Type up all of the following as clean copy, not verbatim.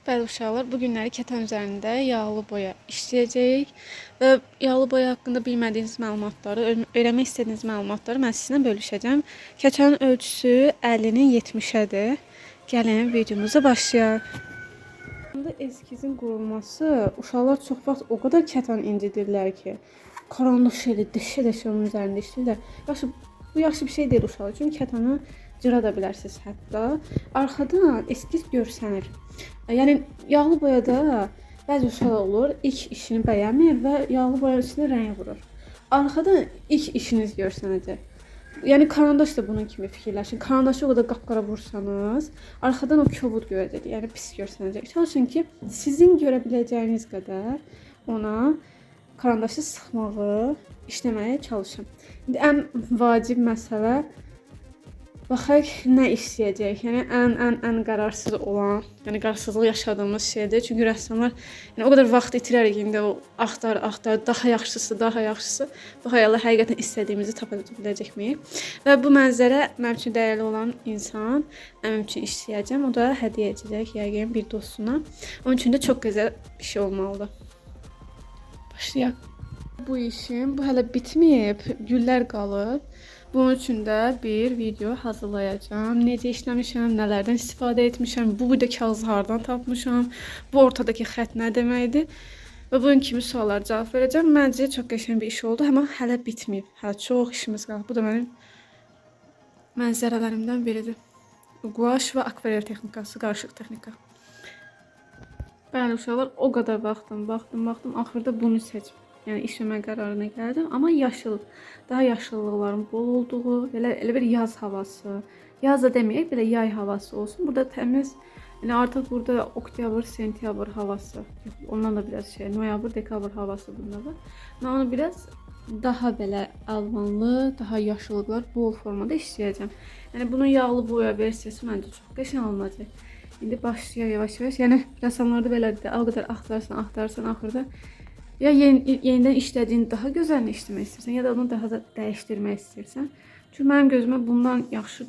Bəli uşaqlar, bu günləri kətan üzərində yağlı boya işləyəcəyik və yağlı boya haqqında bilmədiyiniz məlumatları, öyrənmək istədiyiniz məlumatları mən sizinlə bölüşəcəm. Kətanın ölçüsü 50-nin 70-ədir. Gəlin videomuza başlayaq. Bunda eskizin qurulması, uşaqlar çox vaxt o qədər kətan incidirlər ki, karandaş elə deşə-deşə onun üzərində işləyirlər. Yaxşı, bu yaxşı bir şey deyil uşaqlar üçün. Kətanı cıra da bilərsiniz hətta. Arxadan eskiz görsənir. Yəni yağlı boyada bəzi uşaqlar olur, ilk işini bəyənmir və yağlı boya üstünə rəng vurur. Arxadan ilk işiniz görsənəcək. Yəni karandaş da bunun kimi fikirləşin. Karandaşı o qədər qapqara vursanız, arxadan o kobud görəcək, yəni pis görsənəcək. Çalışın ki, sizin görə biləcəyiniz qədər ona karandaşı sıxmağı, işləməyə çalışın. İndi ən vacib məsələ, baxaq nə işləyəcək. Yəni ən qərarsız olan, yəni qərarsızlıq yaşadığımız şeydir. Çünki rəssamlar yəni o qədər vaxt itirərik indi o axtar, axtar, daha yaxşısı, daha yaxşısı. Baxaq elə həqiqətən istədiyimizi tapa biləcəkmiyik. Və bu mənzərə mənim üçün dəyərli olan insan, mənim üçün işləyəcəm. O da hədiyyə edəcək yəqin bir dostuna. Onun üçün də çox gözəl bir şey olmalıdır. Başlayaq. Bu işim, bu hələ bitməyib, güllər qalıb. Bunun üçün də bir video hazırlayacağam. Necə işləmişəm, nələrdən istifadə etmişəm, bu burada kağızı hardan tapmışam, bu ortadakı xətt nə deməkdir və bunun kimi suallara cavab verəcəm. Məncə çox qəşəng bir iş oldu, amma hələ bitməyib. Hələ çox işimiz qalıb. Bu da mənim mənzərələrimdən biridir. Guaş və akvarel texnikası, qarışıq texnika. Bəli uşaqlar, o qədər baxdım, baxdım, baxdım, axırda bunu seçdim. Yəni işləmə qərarına gəldim, amma yaşıl, daha yaşıllıqların bol olduğu, elə bir yaz havası, yaz da deməyək, belə yay havası olsun. Burada təmiz, yəni artıq burada oktyabr, sentyabr havası, yox, ondan da biraz şey, noyabr, dekabr havası bunda var. Mən onu biraz daha belə əlvanlı, daha yaşıllıqlar bol formada işləyəcəm. Yəni bunun yağlı boya versiyası məncə çox qəşəng olunacaq. İndi başlayaq yavaş-yavaş. Yəni rəssamlarda belədir, o qədər axtarsan, axtarsan, axırda ya yenidən işlədiyin daha gözəlini işləmək istəyirsən, ya da onu daha da dəyişdirmək istəyirsən. Çünki mənim gözümə bundan yaxşı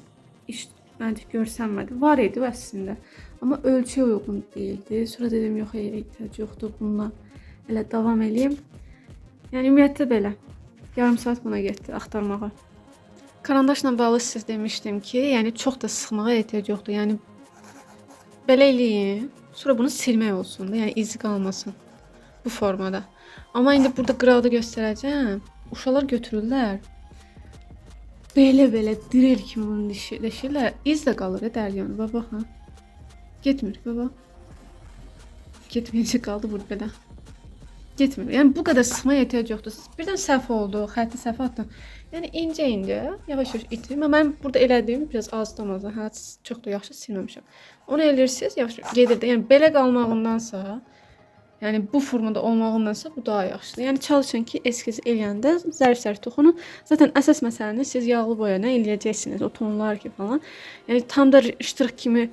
iş məncə görsənmədi. Var idi əslində, amma ölçüyə uyğun deyildi. Sonra dedim, yox, ehtiyac yoxdur, bununla elə davam eləyim. Yəni ümumiyyətlə belə. Yarım saat buna getdi axtarmağa. Karandaşla bağlı sizə demişdim ki, yəni çox da sıxmağa ehtiyac yoxdur. Yəni belə eləyin, sonra bunu silmək olsun da, yəni izi qalmasın bu formada. Amma indi burada qıraqda göstərəcəm. Uşaqlar götürürlər. Belə-belə direl kimi bunu deşirlər. İz də qalır dəryanı. Bax, baxın. Getmir, baba. Getməyəcək, qaldı burada belə. Getmir. Yəni bu qədər sıxmaya ehtiyac yoxdur. Birdən səhv oldu, xətti səhv atdım. Yəni incə-incə, yavaş-yavaş itirir. Mənim burada elədiyim biraz azdan-azdan, hələ çox da yaxşı silməmişəm. Onu eləyirsiniz, yavaş gedir də. Yəni belə qalmağındansa, yəni bu formada olmağındansa bu daha yaxşıdır. Yəni çalışın ki, eskiz eləyəndə zərif-zərif toxunun. Zaten əsas məsələni siz yağlı boya nə eləyəcəksiniz, o tonlar ki falan. Yəni tam da ştrix kimi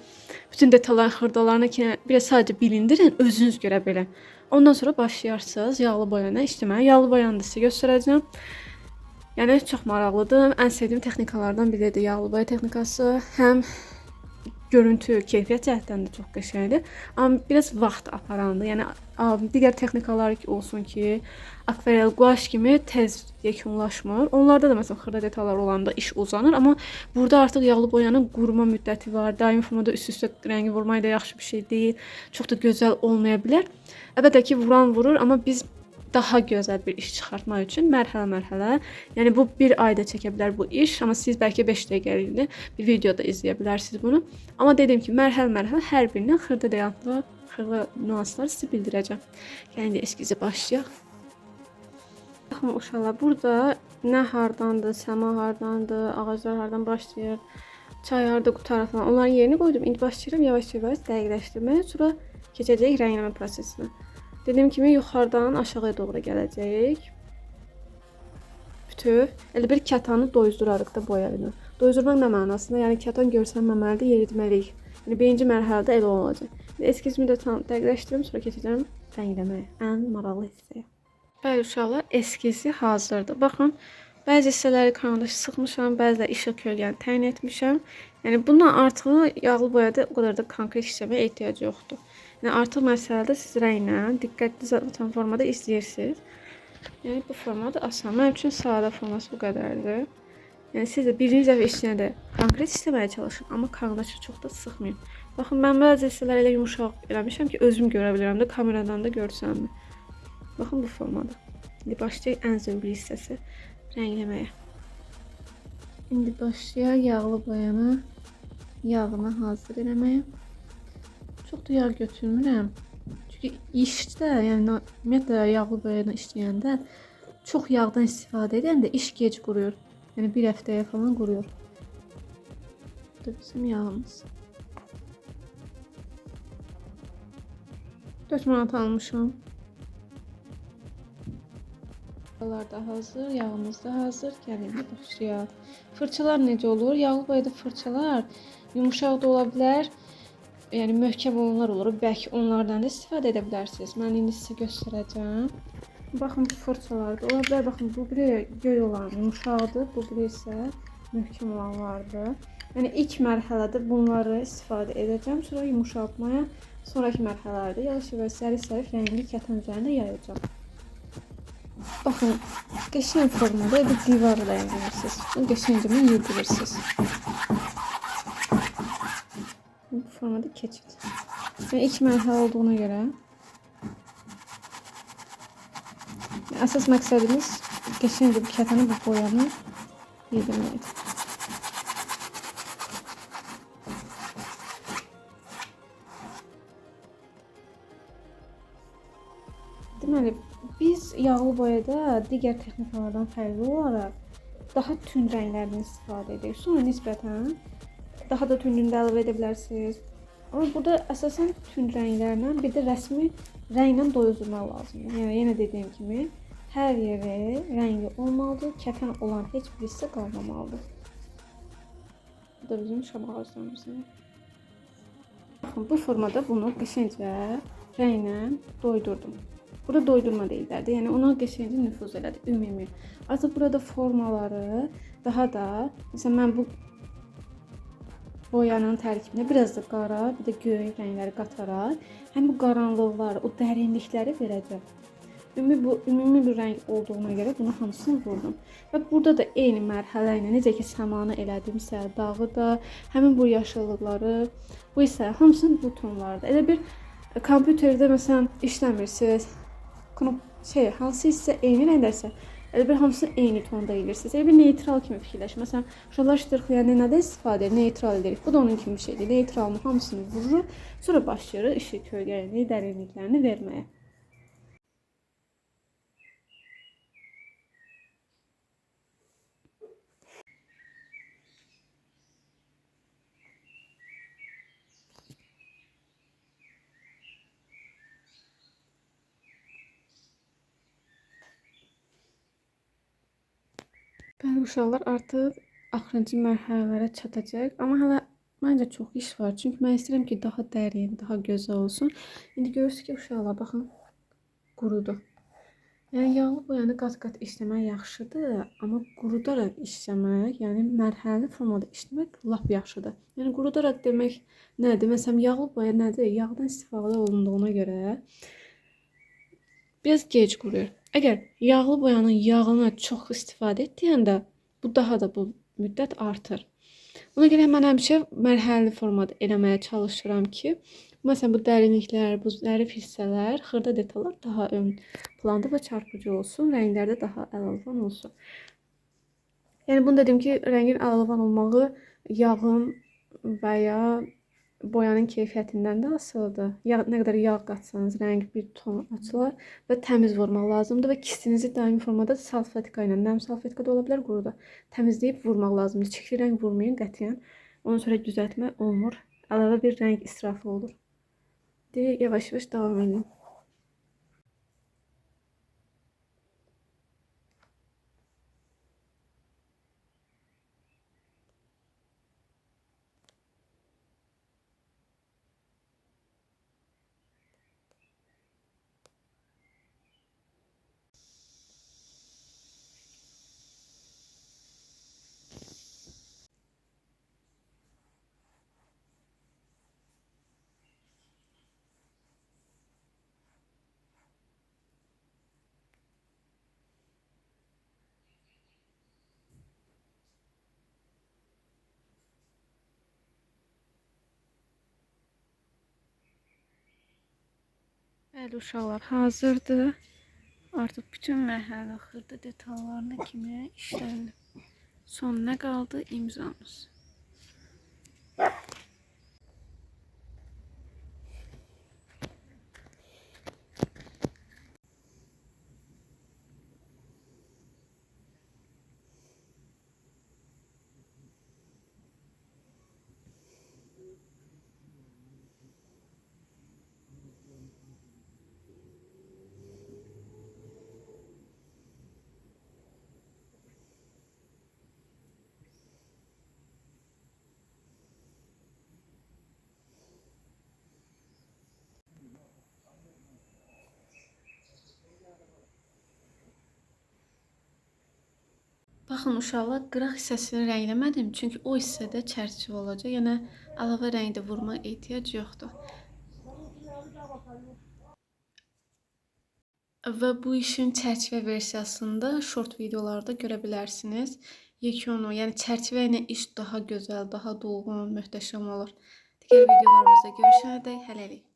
bütün detalların xırdalarını ki, biraz sadəcə bilindirin, özünüz görə belə. Ondan sonra başlayarsınız yağlı boya ilə işləməyə. Yağlı boyanı da sizə göstərəcəm. Yəni çox maraqlıdır. Ən sevdiyim texnikalardan biridir yağlı boya texnikası. Həm görüntü, keyfiyyət cəhətdən də çox qəşəngdir. Amma biraz vaxt aparandır. Yəni digər texnikalar olsun ki, akvarel, guaş kimi tez yekunlaşmır. Onlarda da məsələn xırda detallar olanda iş uzanır, amma burada artıq yağlı boyanın quruma müddəti var. Daimi formada üst-üstə rəngi vurmaq da yaxşı bir şey deyil. Çox da gözəl olmaya bilər. Əlbəttə ki, vuran vurur, amma biz daha gözəl bir iş çıxartmaq üçün mərhələ-mərhələ, yəni bu bir ayda çəkə bilər bu iş, amma siz bəlkə 5 dəqiqəlikdə bir videoda izləyə bilərsiniz bunu. Amma dediyim ki, mərhələ-mərhələ hər birindən xırda detallar, xırda nüanslar sizə bildirəcəm. Yəni indi eskizə başlayaq. Baxın uşaqlar, burada nə hardandır, səma hardandır, ağaclar hardan başlayır, çay harda qurtarır falan, onların yerini qoydum. İndi başlayıram yavaş-yavaş dəqiqləşdirməyə, sonra keçəcəyik rəngləmə prosesinə. Dediyim kimi yuxarıdan aşağıya doğru gələcəyik. Bütöv. Elə bir kətanı doyuzdurarıq da boya ilə. Doyuzdurmaq nə mənasında? Yəni kətan görsənməməlidir, yeritməliyik. Yəni birinci mərhələdə elə olacaq. İndi eskizimi də tam dəqiqləşdirim, sonra keçəcəm rəngləməyə. Ən maraqlı hissəyə. Bəli uşaqlar, eskizi hazırdır. Baxın, bəzi hissələri karandaş sıxmışam, bəziləri işıq kölgəni təyin etmişəm. Yəni bundan artığı yağlı boyada o qədər də konkret işləməyə ehtiyac yoxdur. Yəni artıq məsələdə siz rənglə diqqətli zaten formada izləyirsiniz. Yəni bu formada asan. Mənim üçün sadə forması bu qədərdir. Yəni siz də birinci dəfə işləyəndə konkret işləməyə çalışın, amma karandaşı çox da sıxmayın. Baxın, mən bəzi hissələri elə yumuşaq eləmişəm ki, özüm görə bilirəm də, kameradan da görsənmir. Baxın bu formada. İndi başlayaq ən zövqlü hissəsi rəngləməyə. İndi başlayaq yağlı boyanı, yağını hazır eləməyə. Çox da yağ götürmürəm. Çünki işdə, yəni ümumiyyətlə yağlı boyanı işləyəndə çox yağdan istifadə edəndə iş gec quruyur. Yəni bir həftəyə falan quruyur. Bu da bizim yağımız. 4 manat almışam. Fırçalar da hazır, yağımız da hazır. Gəlin indi başlayaq. Fırçalar necə olur? Yağlı boyada fırçalar yumuşaq da ola bilər. Yəni möhkəm olanlar olur. Bərk onlardan da istifadə edə bilərsiniz. Mən indi sizə göstərəcəm. Baxın bu fırçalar da ola bilər. Baxın bu biri göy olan yumuşaqdır, bu biri isə möhkəm olanlardır. Yəni ilk mərhələdə bunları istifadə edəcəm. Sonra yumuşaltmaya, sonraki mərhələlərdə yavaş-yavaş zərif-zərif rəngli kətən üzərində yayacağam. Baxın, qəşəng formada bir divarı da rəngləyirsiniz. Bunu qəşəngcə yedirirsiniz. Bu formada keçid. Yəni ilk mərhələ olduğuna görə əsas məqsədimiz qəşəngcə bu kətəni, bu boyanı yedirməkdir. Deməli, biz yağlı boyada digər texnikalardan fərqli olaraq daha tünd rənglərdən istifadə edirik. Sonra nisbətən daha da tündünü də əlavə edə bilərsiniz. Amma burada əsasən tünd rənglərlə, bir də rəsmi rənglə doyuzdurmaq lazımdır. Yəni yenə dediyim kimi hər yeri rəngli olmalıdır, kətən olan heç bir hissə qalmamalıdır. Bu da bizim şam ağaclarımızın. Baxın, bu formada bunu qəşəngcə rənglə doydurdum. Burada doydurma deyirlərdi. Yəni ona qəşəngcə nüfuz elədi ümumi. Artıq burada formaları daha da, məsələn mən bu boyanın tərkibinə biraz da qara, bir də göy rəngləri qataraq həm bu qaranlıqları, o dərinlikləri verəcəm. Ümumi bir rəng olduğuna görə bunu hamısını vurdum. Və burada da eyni mərhələ ilə necə ki səmanı elədimsə, dağı da, həmin bu yaşıllıqları, bu isə hamısını bu tonlarda. Elə bir kompüterdə məsələn işləmirsiniz, hansı hissə eyni rəngdəsə, elə bir hamısını eyni tonda edirsiniz. Elə bir neytral kimi fikirləşin. Məsələn, uşaqlar ştrixləyəndə nədən istifadə edir? Neytral edirik. Bu da onun kimi bir şeydir. Neytralını hamısını vururuq. Sonra başlayırıq işıq kölgəni, dərinliklərini verməyə. Bəli, uşaqlar artıq axırıncı mərhələlərə çatacaq. Amma hələ məncə çox iş var. Çünki mən istəyirəm ki, daha dərin, daha gözəl olsun. İndi görürsünüz ki, uşaqlar, baxın, qurudu. Yəni yağlı boyanı qat-qat işləmək yaxşıdır, amma qurudaraq işləmək, yəni mərhələli formada işləmək lap yaxşıdır. Yəni qurudaraq demək nədir? Məsələn, yağlı boya nədir? Yağdan istifadə olunduğuna görə biraz gec quruyur. Əgər yağlı boyanın yağına çox istifadə etdiyəndə bu daha da bu müddət artır. Buna görə mən həmişə mərhələli formada eləməyə çalışıram ki, məsələn bu dərinliklər, bu zərif hissələr, xırda detallar daha ön planda və çarpıcı olsun, rənglərdə daha əlalvan olsun. Yəni bunu dedim ki, rəngin əlalvan olmağı yağın və ya boyanın keyfiyyətindən də asılıdır. Nə qədər yağ qatsanız rəng bir ton açılar və təmiz vurmaq lazımdır və kistinizi daimi formada salfetka ilə, nəm salfetka da ola bilər, quru da təmizləyib vurmaq lazımdır. Çirkli rəng vurmayın qətiyyən. Ondan sonra düzəltmə olmur. Əlavə bir rəng israfı olur. Yavaş-yavaş davam edin. Bəli uşaqlar, hazırdır. Artıq bütün mərhələnin xırda detallarına kimi işlənilib. Son nə qaldı? İmzamız. Baxın uşaqlar, qıraq hissəsini rəngləmədim, çünki o hissədə çərçivə olacaq. Yəni əlavə rəngdə vurmağa ehtiyac yoxdur. Və bu işin çərçivə versiyasında short videolarda görə bilərsiniz. Yekunu, yəni çərçivə ilə iş daha gözəl, daha dolğun, möhtəşəm olur. Digər videolarımızda görüşənədək hələlik.